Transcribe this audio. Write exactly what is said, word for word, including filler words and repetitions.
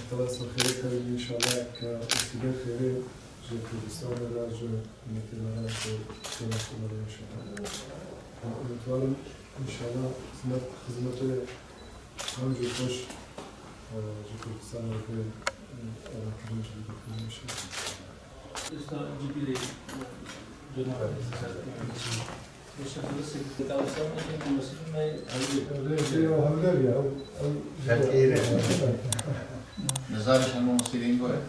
Xelasê xêrê kerî înşallah ke wesîlê xêrê ji Kurdistanê re, ji miletê me re, ji kêma xwe re înşallah. Umutvarim înşallah xizmet, xizmetê hem jî xweş, e, ji Kurdistanê re bê, e, ava kirin ji bîr bikin înşallah. Usta Cibîrê, cenab-, Rêzê ya hewler ya, ew, ew Fekîr e. Nizam şema musîrîn goye.